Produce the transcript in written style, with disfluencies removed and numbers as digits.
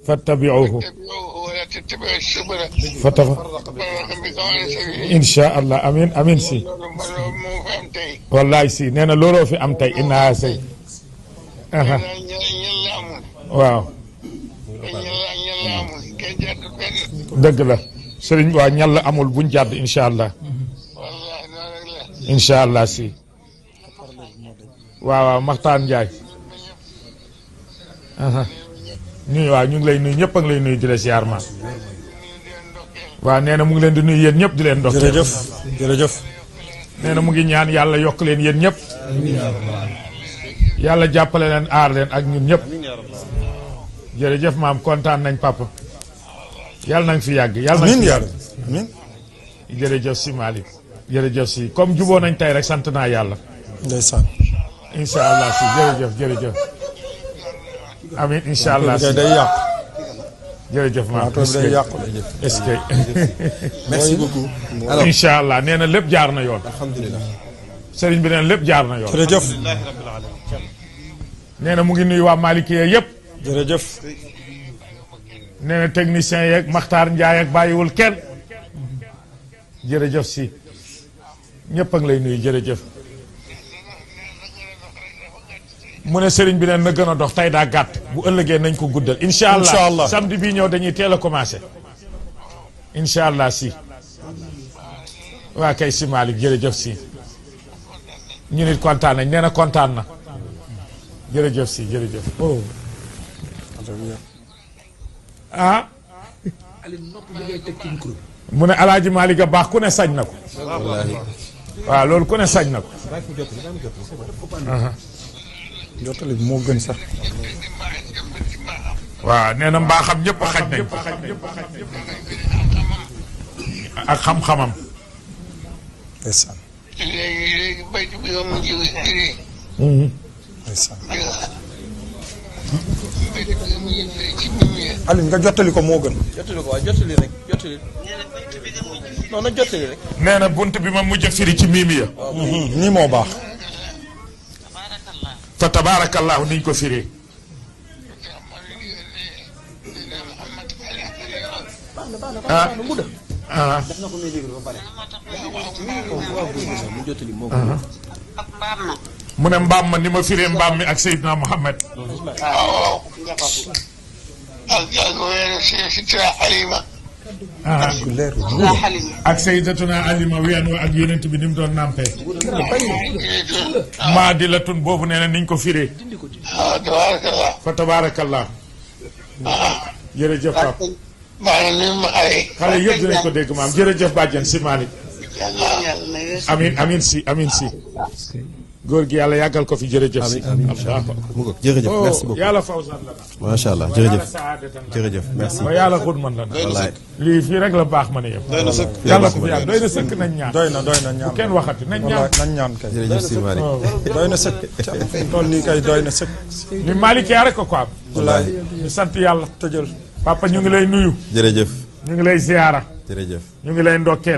fattabi'uhu ولا تتبعوا السبل fatafarraqa بكم عن سبيله insha allah amin amin si moo fi am tey. wallaay si nee na looloo fi am tey inna say aha ñan la amul. waaw ñan la amul kenn jàdd benn. dëgg la sëriñ waa ñal la amul buñ jàdd incha allah wallaahi noonu rek la. incha allah si waaw waaw Maxtaan Njaay aha nuyu waaw ñu ngi lay nuyu ñëpp a ngi lay nuyu di la siyaar ma waaw nee na mu ngi leen di nuyu yéen ñëpp di leen ndokkeel jërëjëf jërëjëf. nee na mu ngi ñaan yàlla yokk leen yéen ñëpp yàlla jàppale leen aar leen ak ñun ñëpp jërëjëf maam kontaan nañ papa yàlla nañ fi yàgg yàlla nañ amiin fi yaa yàgg rabbi amiin. jërëjëf si Malick jërëjëf si comme juboo nañ tey rek sant naa yàlla ndeysaan. incha allah si jërëjëf jërëjëf amiin incha allah si kay day yàqu. jërëjëf maam waaw day yàqu. est-ce que merci beaucoup. incha allah nee na lépp jaar na yoon alhamdulilah. sëriñ bi nee na lépp jaar na yoon jërëjëf nee na mu ngi nuyu waa Malick yëpp jërëjëf. nee na technicien yeeg Maxtaar Njaay ak bàyyiwul kenn jërëjëf si ñëpp a ngi lay nuyu jërëjëf mu ne sëriñ bi neen na gën a dox tey daa gàtt bu ëllëgee nañ ko guddal incha allah Incha allah. samedi bii ñëw dañuy teel a commencé incha allah si waa kay si Malick jërëjëf si ñu nit kontaan nañ nee na kontaan na jërëjëf si jërëjëf oh ah mu ne alaaji Malick a baax ku ne sañ na ko wallaahi. waaw loolu ku ne sañ na ko jottali bi moo gën sax. waaw nee na mbaaxam ñëpp xaj nañ ak xam-xamam ndeysaan léegi bayt bi nga mujj firi. ndeysaan. bayt bi nga mujj firi ci mimi. Alioune nga jottali ko moo gën. jottali ko waaye jottali rek jottali. non na jottali rek. nee na bunt bi ma mujj a firi ci miimi ya nii moo baax. fa tabaarakallahu niñ ko firee ah ah mu jottali moo mu ne mbaam ma ni ma firee mbaam mi ak Seydina Muhammad waaw. ak weeru si Tira Halima. ah ku leer ak Seydatuna Alima ween wa ak yonent bi ni mu doon nampee maa di la tun boobu nee na niñ ko firee waaw tabarakallah. fa tabaarakallah jërëjëf pap baax na ni ma xale. xale yëpp dinañ ko dégg maam jërëjëf bàjjen si Malick amin amin si amin si góor gi yàlla yàggal ko fi jërëjëf si mu ko jërëjëf merci beaucoup. yàlla fawsan la macha allah jërëjëf jërëjëf merci. ba yàlla xudman la wallaay. lii fii rek la baax ma ne yëpp doy na sëkk. yàlla ko fi yàgg doy na sëkk nañ ñaan doy na ñaan. kenn waxati nañ ñaan wallaay nañ ñaan kay. jërëjëf si Malick. doy na sëkk. fi mu toll nii kay doy na sëkk. ni Malick yaa rek ko am wallaay ñu sant yàlla tëjal. papa ñu ngi lay nuyu jërëjëf ñu ngi lay ziyaara jërëjëf. ñu ngi lay ndokkeel